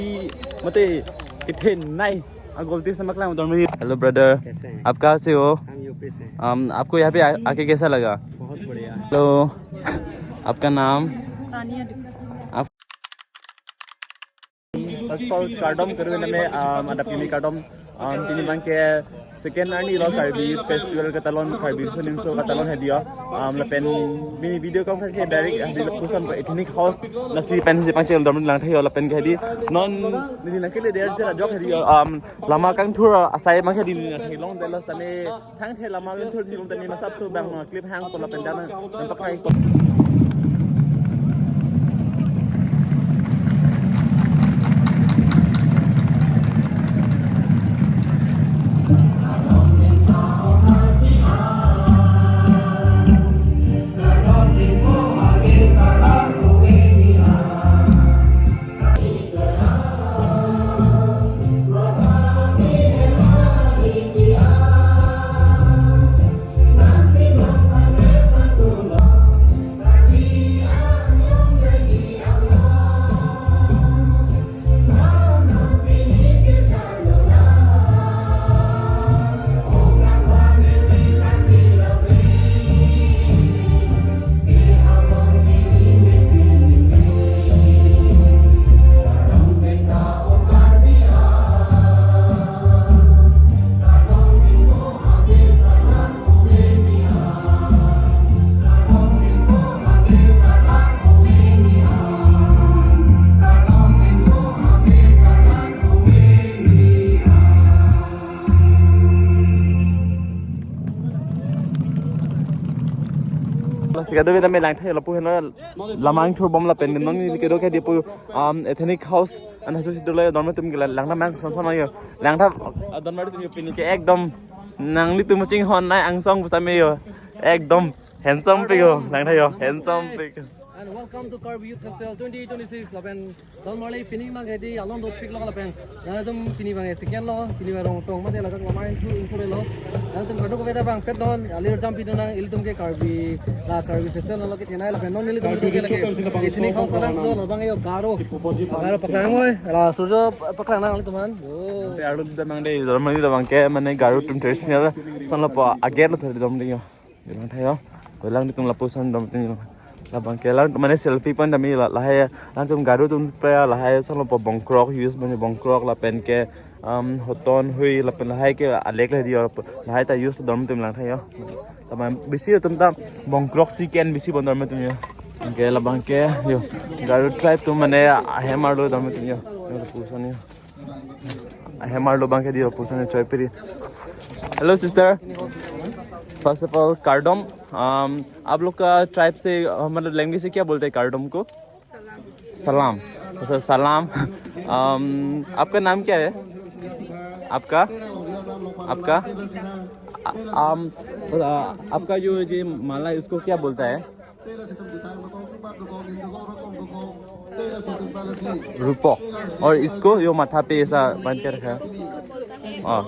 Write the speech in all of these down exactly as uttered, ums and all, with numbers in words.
Mate, kithe nai. Agol tis namak lang dormi. Hello brother, कैसे हैं? आप कहाँ से हो? हम यूपी से हैं। Um, आपको यहाँ पे आ, आके कैसा लगा? बहुत बढ़िया। Hello, आपका नाम? सानिया डिक्स। आप First of all, kardom Karbi Anglong, um, adap kimi kardom, um, pini abangke second arni lo Karbi Festival katalon, Karbi Riso Nimso katalon hedi ho, um, lapen pini video kong kasi direct hedi lapuson ethnic house nasi pen si pangcheng dormi lang thayo lapen ke hedi non neli nangkele der sera jok hedi ho, um, lama kangthur asai abangke hedi neli nangthailong detlo sitame thangthe lama kangthur thilong tame masap so bang no clip hang ko lapen dana nang pakai ko. Lasi kadokave tame lang thai lapu heno lamang thur bom lapen non neli kedo ke dipu, um, ethnic house an hasu situ le dormi atum ke lang na mang son son yo. Lang tha, ah, dormi atum yo pini ke ekdom nanglitum chinghon nai angsong pusitame yo. Ekdom handsome pik ho, lang tha yo, handsome pik. And welcome to Karbi Youth Festival twenty twenty-six. Lapen don marli pini abangke hedi along dopik lo lapen. Nangtum pini abangke second lo, pini abang rong tong mate ladak lamang thur thur lo. Nangtum kadokave ta bang pet don, alir jam pidun nang ilitum ke Karbi, la Karbi Festival lo ke tenai lapen non ilitum ke lake ethnic house lang so labang yo Garo. Garo paklang moi, la Surjo paklang nang ilitum an. Yo. Te arlo da mang de, dormi abangke mane Garo atum traditional son lo po ager lo thar dormi yo. Lang tha yo. Lang itum lapuson dormi atum. Labangke lang mane selfie point tame la, lahai lang atum Garo atum pe lahai son lo po bongkrok use bang bongkrok lapen ke, um, hoton hui lapen lahai ke alek le di lahai ta use dormi atum lang tha yo. Tame bisi atum ta bongkrok si ken bisi bon dormi atum yo. Ke labangke yo. Garo tribe atum mane ahem arlo dormi atum yo. Yo lapuson yo. Ahem arlo abangke di lapuson choi piri. Hello sister, first of all kardom. Um, आप लोग का ट्राइब से, अ, मतलब लैंग्वेज से क्या बोलते हैं कार्डम को? सलाम। अच्छा, सलाम। Um, आपका नाम क्या है? आपका, आपका, आ- um, आ- आपका जो ये माला है, इसको क्या बोलता है? रूपो। और इसको यो माथा पे ऐसा बांध के रखा है। हाँ।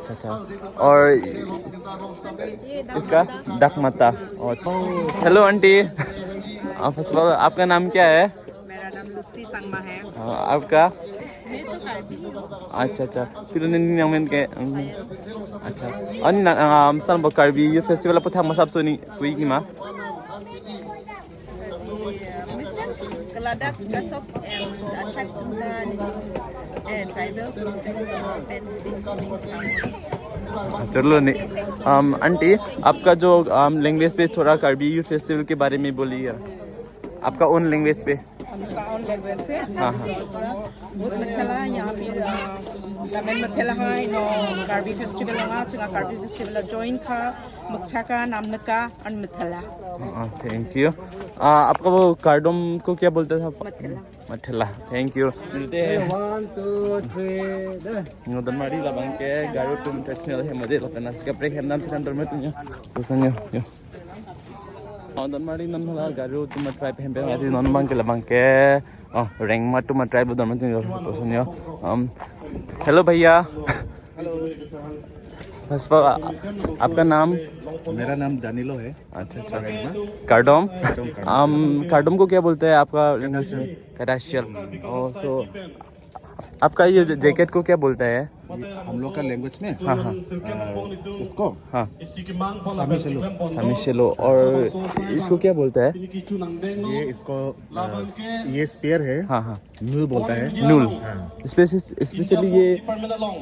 अच्छा, अच्छा। और इसका दकमता। और हेलो आंटी। हाँ, first of all, आपका नाम क्या है? मेरा नाम लूसी संगमा है। हाँ, आपका? मैं तो कार्बी हूँ। अच्छा, अच्छा। फिर नहीं, नहीं, नहीं, के, अच्छा। Ani na, um, san bo Karbi Youth Festival aputhak masap soni kui kima? Mesen keladak kasok em attack tentang eh tribal contest pen. चलो नहीं। Um, आंटी, आपका जो, um, लैंग्वेज पे थोड़ा कार्बी यूथ फेस्टिवल के बारे में बोलिए, आपका ओन लैंग्वेज पे। Ang kaon language eh. हाँ, हाँ। बहुत मिथिला यहाँ पे, अ, तमिल मिथिला है, no, कार्बी फेस्टिवल होगा, चुंगा कार्बी फेस्टिवल ज्वाइन का, मुक्छा का, नाम का, और मिथिला। हाँ, थैंक यू। आ, आपका वो कार्डम को क्या बोलते थे आप? मिथिला। Mithila, thank you. मिलते हैं। One, two, three, deh. Ngodon mari labang ke, Garo atum traditional hem ade lapen nasi kaprek hem nam tinam dorme atum yo. Bosan yo, yo. Oh, don mari non hala Garo atum tribe hem pen hari non abang ke labang ke. Oh, Rengma atum tribe don mari yo, bosan yo. Um, hello भैया। Hello. First of all, आ-, आपका नाम? मेरा नाम दानिलो है। अच्छा, अच्छा। करमा। कार्डम? कार्डम, कार्डम। Um, कार्डम को क्या बोलते हैं आपका English में? Kadasial। Oh, so आपका ये ज-, जैकेट को क्या बोलता है? ये हम लोग का लैंग्वेज में? हाँ, हाँ। अ, इसको? हाँ। सामी चलो। सामी चलो। और इसको क्या बोलता है? ये इसको, अ, ये स्पेयर है। हाँ, हाँ। नूल बोलता है। नूल। हाँ। स्पेशल-, स्पेशली ये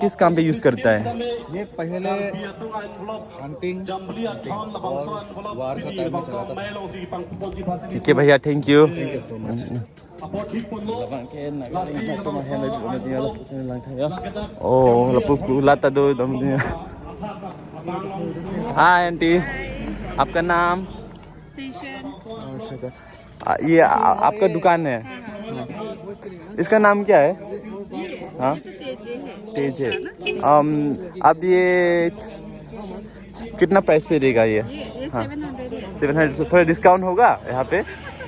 किस काम पे यूज़ करता है? ये पहले हंटिंग और वार का टाइम में चलाता था। ठीक है भैया, thank you। Thank you so much। Labang ke nang atum ahem do, do, do, lapu sini lang tha ya. Oh, lapu kulat ta do, do, do. Hi aunty, आपका नाम? सेशन। अच्छा, अच्छा। आ, ये आ, आपका दुकान है? हाँ, हाँ। इसका नाम क्या है? ये, हाँ? ये तो तेजे है। तेजे। Um, आप ये कितना प्राइस पे देगा ये? ये, ये हाँ। सेवन हंड्रेड है। सेवन हंड्रेड, तो थोड़ा डिस्काउंट होगा यहाँ पे?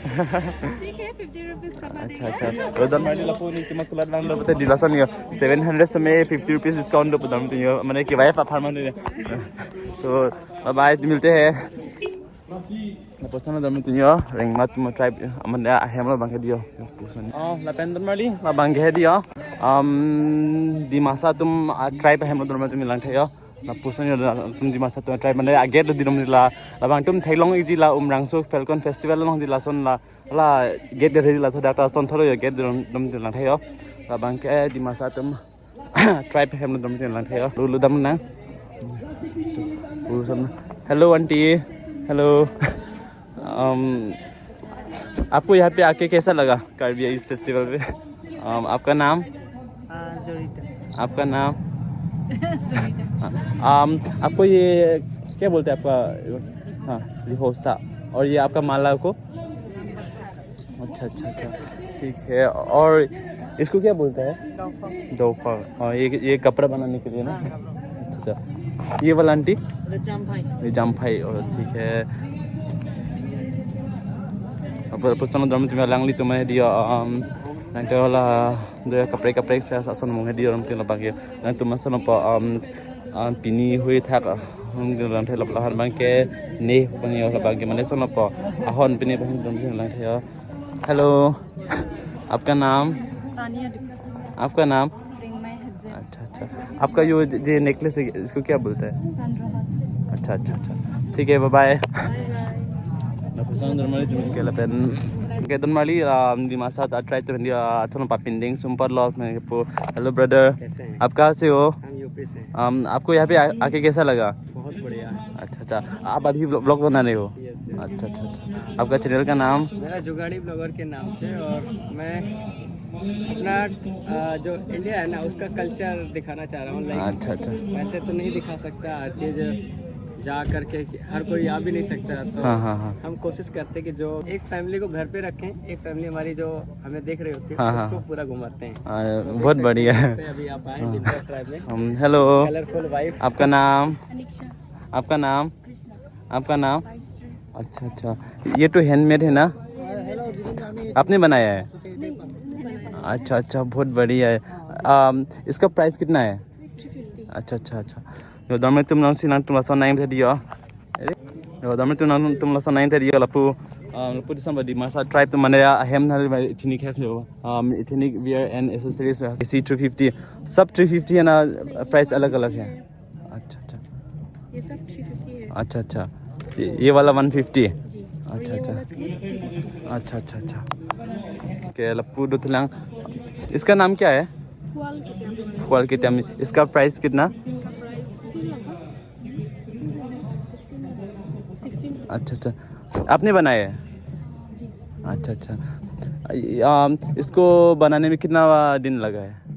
ठीक है, फिफ्टी रुपीज कम। अच्छा, देंगे। अच्छा। Donmali, lapu nelitum akulat lang lo, pute dilason yo, seven hundred समय fifty rupees discount do pu dam tu yo, mane kevai apharman yo. So, bye bye, मिलते हैं। Lapuson donmali atum yo, Rengma atum tribe, mane ahem lo abang ke do yo. Lapuson. Oh, lapen donmali, labang ke do yo. Um, Dimasa atum, ah, tribe ahem lo donmali atum lang tha yo. Lapuson yo, atum Dimasa atum tribe mane a-gate do di donmali la. Labang atum theklong iji la Umrangso Falcon Festival along di lason la. La gate de la tho data son thoro yo gate dom dom lang tha yo. Labang ke Dimasa atum tribe hem dom lang tha yo. Lulu dam na. Hello aunty. Hello. Um, आपको यहाँ पे आके कैसा लगा Karbi youth festival पे? Um, आपका नाम? आ, जोरिता। आपका नाम? जोरिता। Um, आपको ये क्या बोलते हैं आपका? हाँ, रिहोसा। और ये आपका माला को? अच्छा, अच्छा, अच्छा। ठीक है। और इसको क्या बोलता है? डोफा। डोफा। और ये, ये कपड़ा बनाने के लिए ना? हाँ, कपड़ा। अच्छा, अच्छा। ये वाला आंटी? रिजाम भाई। रिजाम भाई, और ठीक है। Lapuson donmali atum alanglitum do yo, um, nang ke la do yo kaprek kaprek sa ason mung do yo atum labang ke. Nangtum ason po, um, um, pini hui thak, um, lang tha yo, labang ke ne bang yo labang ke mane ason po. Ahon pini bang dom lang tha yo. Hello, आपका नाम? सानिया डिक्सन। आपका नाम? रिंगमाई हकजे। अच्छा, अच्छा। आपका यो ज-, ये नेकलेस है, इसको क्या बोलते हैं? सनरोहर। अच्छा, अच्छा, अच्छा। ठीक है, bye bye। Bye bye। Lapuson donmali atum ke lapen. Ke donmali, um, Dimasa atum tribe atum dia, ah, atum papinding sumpar lo, main po. Hello brother। कैसे हैं? आप कहाँ से हो? हम यूपी से हैं। Um, आपको यहाँ पे आ-, आके कैसा लगा? बहुत बढ़िया। अच्छा, अच्छा। आप अभी व्लॉग, व्लॉग बना रहे हो? Yes, yes. अच्छा, अच्छा, अच्छा। आपका चैनल का नाम? मेरा जुगाड़ी ब्लॉगर के नाम से, और मैं अपना, अ, जो इंडिया है ना, उसका कल्चर दिखाना चाह रहा हूँ। लाइक, अच्छा, अच्छा। वैसे तो नहीं दिखा सकता हर चीज़ जा करके, हर कोई आ भी नहीं सकता, तो हाँ, हाँ, हाँ। हम कोशिश करते हैं कि जो एक फैमिली को घर पे रखें, एक फैमिली हमारी जो हमें देख रही होती है, हाँ, हाँ, उसको हाँ। पूरा घुमाते हैं। हाँ, तो देख बहुत सकते हैं बढ़िया। यहाँ पे अभी आप आए हाँ। डिम्पल ट्राइब में। हम, हेलो। Colourful wife. आपका नाम? अनिक्षा। आपका नाम? कृष्णा। आपका नाम? गायत्री। अच्छा, अच्छा। ये तो हैंडमेड है ना? ये हैंडमेड है। आपने बनाया है? नहीं, मैंने बनाया। अच्छा, अच्छा, बहुत बढ़िया है। अम, इसका प्राइस कितना है? Fifty fifty. अच्छा, अच्छा, अच्छा। Yo, donmali atum nangsi nangtum lason nang tadi ya. Yo, donmali atum nangtum lason nang tadi ya, lapu, um, lapu Dimasa tribe atum mane ya, ahem na ethnic है जो, um, ethnic wear and accessories है। इसी three fifty, सब three fifty है ना, प्राइस अलग अलग है। अच्छा, अच्छा। ये सब थ्री फिफ्टी है। अच्छा, अच्छा। ये, ये वाला वन फिफ्टी? जी। और अच्छा, ये अच्छा। वाला क्लिप टू फिफ्टी। अच्छा, अच्छा, अच्छा। Okay, lapu do thelang। इसका नाम क्या है? फुआल किटाम। फुआल किटाम। इसका प्राइस कितना? इसका प्राइस थ्री लगा। Sixteen, sixteen. अच्छा, अच्छा। आपने बनाया है? जी। अच्छा, अच्छा। ये, अम, इसको बनाने में कितना दिन लगा है? दिन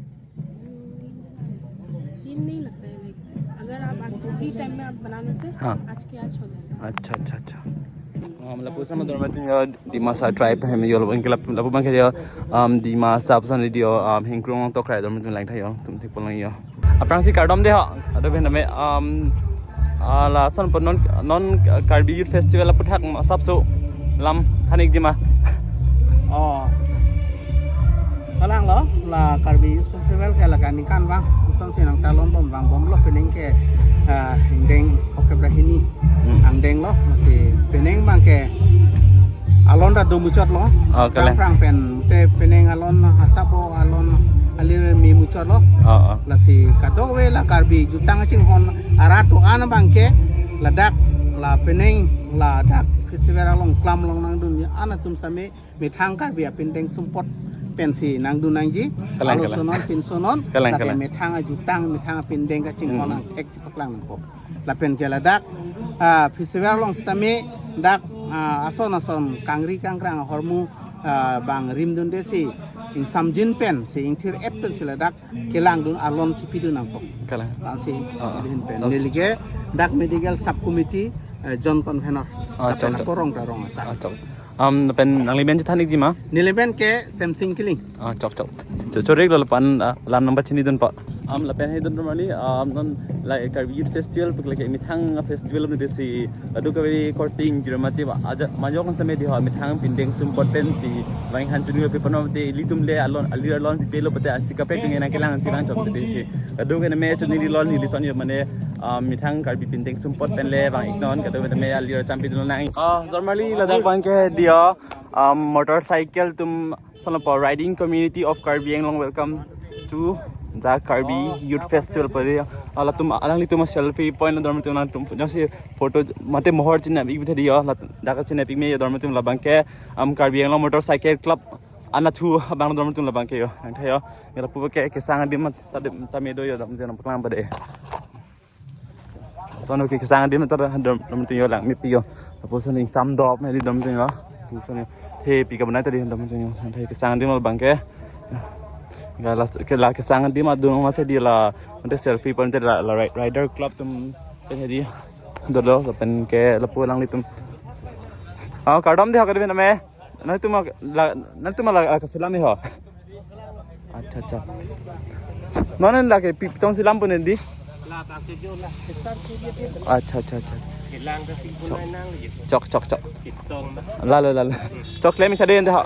नहीं लगता है, लाइक, अगर आप आज फ्री टाइम में आप बनाने से हाँ। आज के आज हो जाएगा। अच्छा, अच्छा, अच्छा। Um, lapuson donmali atum ya Dimasa tribe ahem yo, labang ke lap-, lapu abang ke ya, um, Dimasa apsan yo, um, hingkrung tokrai donmali atum lang tha yo, atum thik pulang yo. Aphrangsi kardom dei ho, ado ben me, um, ah, lason po non, non Karbi Youth Festival aputhak ma sabso lam than-ik dei ma. Oh. Kalang lo, la Karbi Youth Festival ke la kaningkan vang, kosonsi nangtalon bom vangbomlo, penang ke, ah, ingdeng oke brahini. Hmm. Angdeng lo, lasi penang abang ke alon ta do muchotlo. Oh, kalang. Prang prang pen te penang alon asap alon alir me muchotlo. Oh, oh. Lasi kadokave la Karbi jutang chinghon arat do-an abang ke ladak la penang ladak festival along klam along nangdun an atum sitame methang Karbi apindeng sumpot pensi nangdun nangji. Kalang, kalang. Alosonon pinsonon. Kalang, lake kalang. Methang ajutang, methang apindeng kachinghon, hmm, nangthek chepaklang nangpo. Lapen ke ladak, ah, festival along sitame dak, ah, ason ason kangri kangkrang ahormu, ah, bang rimdunde si ingsamjin pensi ingthir-et pensi ladak kelangdun alon chipidun nangpo. Kalang. Ansi, oh, oh, din pen. Oh. Neli ke dak medical sub committee, eh, John Convenor. Ah, lapen chok, chok. Ako rong ta rong asar. Ah, chok. Um, lapen nangli men chethan-ikji ma? Neli men ke Semsing Kiling. Ah, chok, chok. Cho-, choriklo lapen, ah, alam nangpachinidunpo. Um, lapen hei don Romali, um, non la Karbi Youth Festival, puk lake methang festival nang desi, adu kave korting jiro mati ba, aja majok nang sitame dei ho, methang pindeng sumpot pensi vang han chunu pe panom te ilitum le alon, alir alon pipelo pate asi kaprek ding nangkelang si vang chok te si. Adu ke name chuniri lon neli son yo mane, um, methang Karbi pindeng sumpot pen le vang-iknon, kadokave tame alir champi dun nang. Ah, don Romali ladak abang ke dei ho, um, motorcycle atum, lason lapu Riding Community of Karbi Anglong, welcome to the Karbi Youth Festival pu dei. Ah, latum, alanglitum selfie point lo don Romali atum, nangtum jongsi photo mate mohor chinep-ik bithedi ho, lat-, dak chinep-ik me ho don Romali atum labang ke, um, Karbi Anglong Motorcycle Club anathu abang don Romali atum labang ke ho. Nangthe ho. Lapu ke kesang adim ta, tame do ho don Romali atum nangpaklang pade. Lason ke kesang adim ta don Romali atum ho langmepik ho. Lapuson ingsam dop me dei don Romali atum ho. Lapuson thepi kabonai ta dei don Romali atum ho. Nangthe kesang adim labang ke. Ga las-, ke la kesang adim adung masi dei la, mate selfie point la, la ri-, rider club atum pen dei. Dolo lapen ke lapu alanglitum. Ah, kardom dei ho, kardom name. Nangtum la, nangtum la, la kasilam ho. Acha, acha. Non lake pi-, pitong silam pon dei. Acha, acha, acha. Chok, chok, chok, chok. Lalo, lalo. Chok le mi sa dei ho.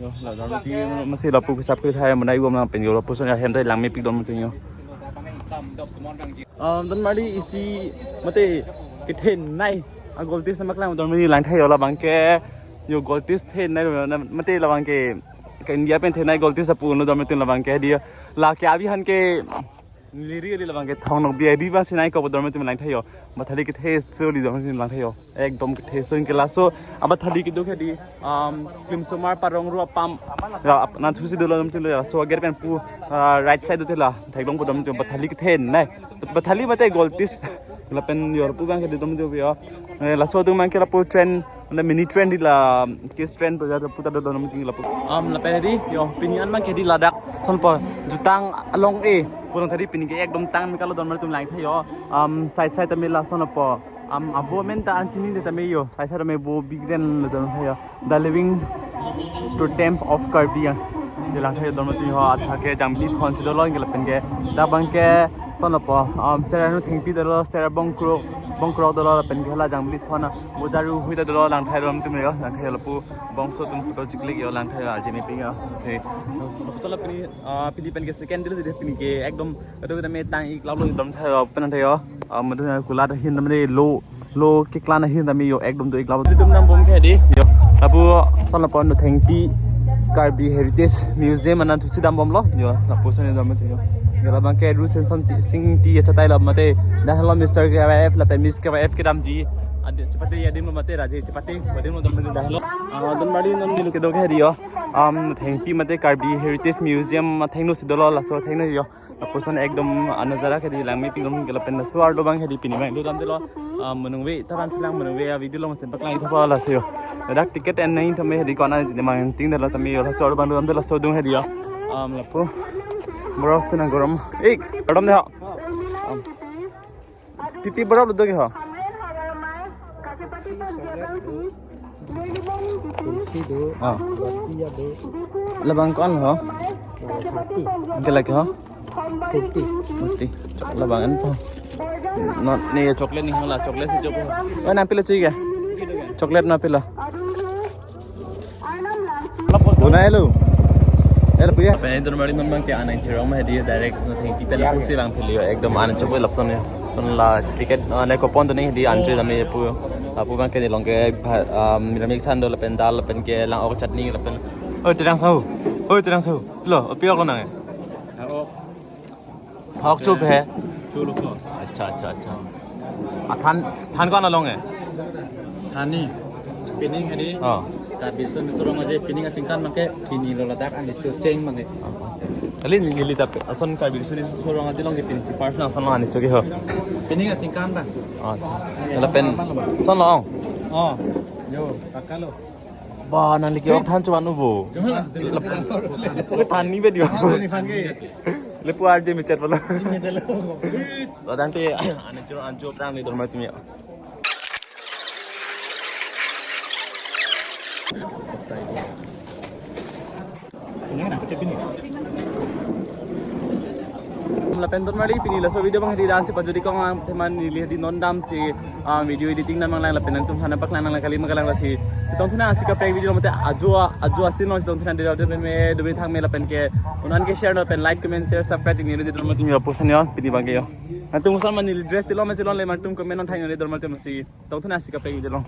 Yo, la don Romali atum masi lapu kisap ke thai manai bom nang pen yo lapuson ahem ta langmepik don Romali atum ho. Um, don Romali isi mate kethenei a-gold test nangpaklang don Romali, langthe ho labang ke, yo gold test thenei lo na, mate labang ke, ke India pen thenei gold test apu lo don Romali atum labang ke dei ho. Lake avi han ke neli ri labang ke Thong Nokbi ari abang si nangkok don Romali atum langthe ho. Bathali kethe so dei don Romali atum langthe ho. Ekdom kethe so, anke laso abathali kedo ke dei, um, Klimsomar Parong Ru apam. Ya, ap-, anathusi dolo don Romali atum ya. Laso ager pen pu, ah, right side do te la. Theklongpo don Romali atum, bathali kethenei. Bathali mate gold test. Lapen yo lapu abang ke dei don Romali atum ho. Eh, laso atum abang ke lapu train, mane mini train dei la, kids train pu ya lapu ta do don Romali atum lapu. Um, lapen dei yo, pini an abang ke dei ladak lason lapu jutang along e. Pulotangte dei pini ke ekdom tangme kalo don Romali atum langthe ho. Um, side side tame lason lapu. Um, abo men ta an chinine tame ho. Side side tame vo big den lo don Romali atum ho. The Living Totem of Karbi Ang-, dei langthe ho don Romali atum ho. Athak ke Jangbi thon si dolo, anke lapen ke dak abang ke lason lapu, um, Sera Anu Thengpi dolo, Sera Bongkrok, Bongkrok dolo, lapen ke la Jangbi thon a, Bojaru hui ta dolo, langthe ho don Romali atum ho, langthe ho lapu bongso atum photo chiklik ho, langthe ho ajini ping ho. Okay. Lapuson la pini, ah, pini pen ke second dei lo, dei pini ke ekdom, kadokave tame tang-ik lap lo don Romali atum ho, pen tha ho. Ah, madu na kulat ahin tame lo, lo keklang ahin tame ho ekdom do-ik lap lo. Itum dambom ke dei ho. Lapu lason lapu Anu Thengpi Karbi Heritage Museum anathusi dambomlo ho. Lapuson dam ho. Ho labang ke Ru Senson Sing Ingti achatai lo mate. Dak lo Mister K Y F lapen Miss K Y F kedamji. Adi chepate adim lo mate Raje chepate. Adim lo dam ho dak lo. Ah, don Romali non neli kedo ke dei ho. Um, Thengpi mate Karbi Heritage Museum athengno si dolo, laso athengno ho. Lapuson ekdom anazara ke dei langmepik dom ke lapen laso arlo abang ke dei pini abang do dam dei lo. Ah, menungve ta ban tulang menungve a-video along si paklang-ik tha pa laso ho. Dak ticket en nang tame dei kona dei mang ting dei lo tame ho laso arlo abang do dam dei laso adung ho dei ho. Um, lapu. Borof tu nang gorom. Eh, gorom dei ho. Um. Pipi borof lo do ke ho. Kursi do, ah, bati ya do. Labang ko-an ho? Thirty. Anke lake ho? Forty. Forty. Chok labang an po. Not ne chocolate ne ho la, chocolate si chok. Oh, nangpilo chui ke? Chocolate nangpilo. Bunai lo. Hello, ya. Pen itu nomor enam bang ke anang cerong mah di direct nanti kita lapu si bang pilih ekdom anang coba lapson ya. Son la ticket, ah, ne coupon tu nih di ancu kami pu. Lapu bang ke di long ke, ah, miramik sando lapen dal lapen ke lang ok chutney lapen. Oh, terang sahu. Oh, terang sahu. Lo, opi ok lo nang. Hok chup he. Chuluk lo. Acha, acha, acha. Ah, than, than ko-an along he? Thani. Pining hadi. Oh. Karbi Riso Nimso Rong Aje pining asingkan make pini lo ladak ani chu cheng make. Kali ni neli tapi ason Karbi Riso Nimso Rong Aje along ke pini si first na ason lo ani choki ho. Pining asingkan ta. Oh, acha. Lapen son lo ong. Oh. Yo, takalo. Ba, nang liki ok than chuan ubo. Than ni video. Ni phan ke. Lepu arje michet polo. Ni delo. Lo dan te ane chiro anjo tang ni dorma tumi. Lapen ton mari pini laso video bang hadi dan si pajodi kong ang teman neli hadi non dam si, ah, video editing dan bang lang lapen nangtum hana pak lang lang kali makalang lasi. Chetong thuna asi kaprek video mate ajo ajo asin long chetong thuna dera dera me dumi thang me lapen ke unan ke share lapen like comment share subscribe ting neli di dorma tumi apusan yo pini bang ke yo. Nangtum usan man neli dress chilom chilom le nangtum comment non thang neli dorma tumi si. Chetong thuna asi kaprek video long.